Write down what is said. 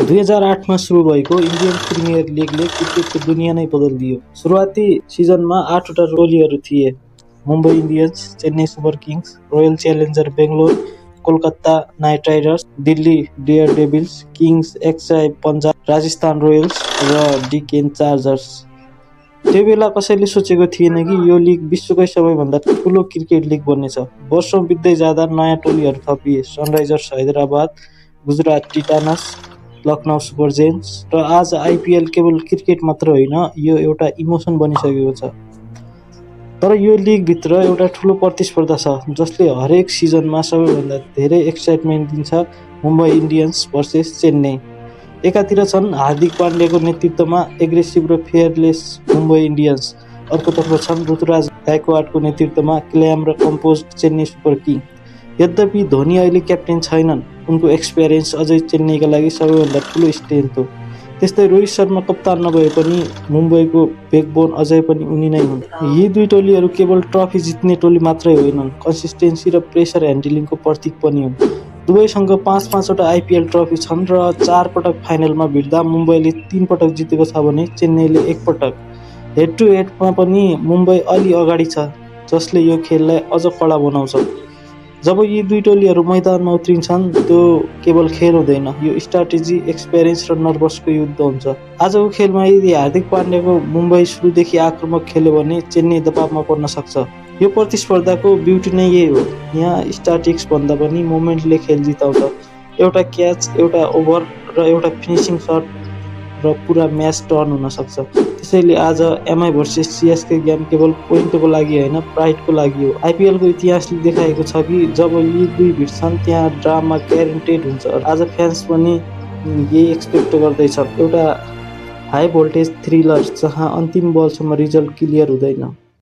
2008 मा सुरु भएको इन्डियन प्रिमियर लिगले क्रिकेटको दुनिया नै बदलिदियो। सुरुवाती सिजनमा 8 वटा टोलीहरू थिए: Mumbai Indians, Chennai super kings, royal challenger Bangalore, Kolkata knight riders, Delhi daredevils, kings XY Punjab, Rajasthan royals र डेक्कन चार्जर्स। त्यो बेला कसैले सोचेको थिएन कि यो लिग विश्वकै सबैभन्दा ठुलो क्रिकेट लिग बन्नेछ। वर्षौं बित्दै जाँदा नयाँ टोलीहरू थपिए: sunrisers Hyderabad, Gujarat titans, Lucknow super giants, र आज आइपिएल केवल क्रिकेट मात्र होइन, यो एउटा इमोसन बनिसकेको छ। तर यो लिगभित्र एउटा ठुलो प्रतिस्पर्धा छ जसले हरेक सिजनमा सबैभन्दा धेरै एक्साइटमेन्ट दिन्छ: मुम्बई इन्डियन्स भर्सेस चेन्नई। एकातिर छन् हार्दिक पाण्ड्याको नेतृत्वमा एग्रेसिभ र फेयरलेस मुम्बई इन्डियन्स, अर्कोतर्फ छन् ऋतुराज गायकवाडको नेतृत्वमा क्ल्याम र कम्पोज्ड चेन्नई सुपर किङ। यद्यपि धोनी अहिले क्याप्टेन छैनन्, उनको एक्सपिरियन्स अझै चेन्नईका लागि सबैभन्दा ठुलो स्ट्रेन्थ हो। त्यस्तै रोहित शर्मा कप्तान नभए पनि मुम्बईको बेकबोन अझै पनि उनी नै हुन्। यी दुई टोलीहरू केवल ट्रफी जित्ने टोली मात्रै होइनन्, कन्सिस्टेन्सी र प्रेसर ह्यान्डलिङको प्रतीक पनि हुन्। दुवैसँग 5-5 वटा आइपिएल ट्रफी छन् र 4 पटक फाइनलमा भिड्दा मुम्बईले 3 पटक जितेको छ भने चेन्नईले 1 पटक। हेड टु हेडमा पनि मुम्बई अलि अगाडि छ, जसले यो खेललाई अझ कडा बनाउँछ। जब यी दुई टोलीहरू मैदानमा उत्रिन्छन्, त्यो केवल खेल हुँदैन, यो स्ट्राटेजी, एक्सपिरियन्स र नर्भसको युद्ध हुन्छ। आजको खेलमा यदि हार्दिक पाण्ड्याको मुम्बई सुरुदेखि आक्रामक खेल्यो भने चेन्नई दबावमा पर्न सक्छ। यो प्रतिस्पर्धाको ब्युटी नै यही हो, यहाँ स्ट्याटिक्स भन्दा पनि मोमेन्टले खेल जिताउँछ। एउटा क्याच, एउटा ओभर र एउटा फिनिसिङ सट र पुरा म्याच टर्न हुन सक्छ। त्यसैले आज एमआई भर्सेस सीएसके गेम केवल पोइन्टको लागि होइन, प्राइडको लागि हो। आइपिएलको इतिहासले देखाएको छ कि जब यी दुई भिड्छन् त्यहाँ ड्रामा ग्यारेन्टेड हुन्छ। आज फ्यान्स पनि यही एक्सपेक्ट गर्दैछ, एउटा हाई भोल्टेज थ्रिलर जहाँ अन्तिम बलसम्म रिजल्ट क्लियर हुँदैन।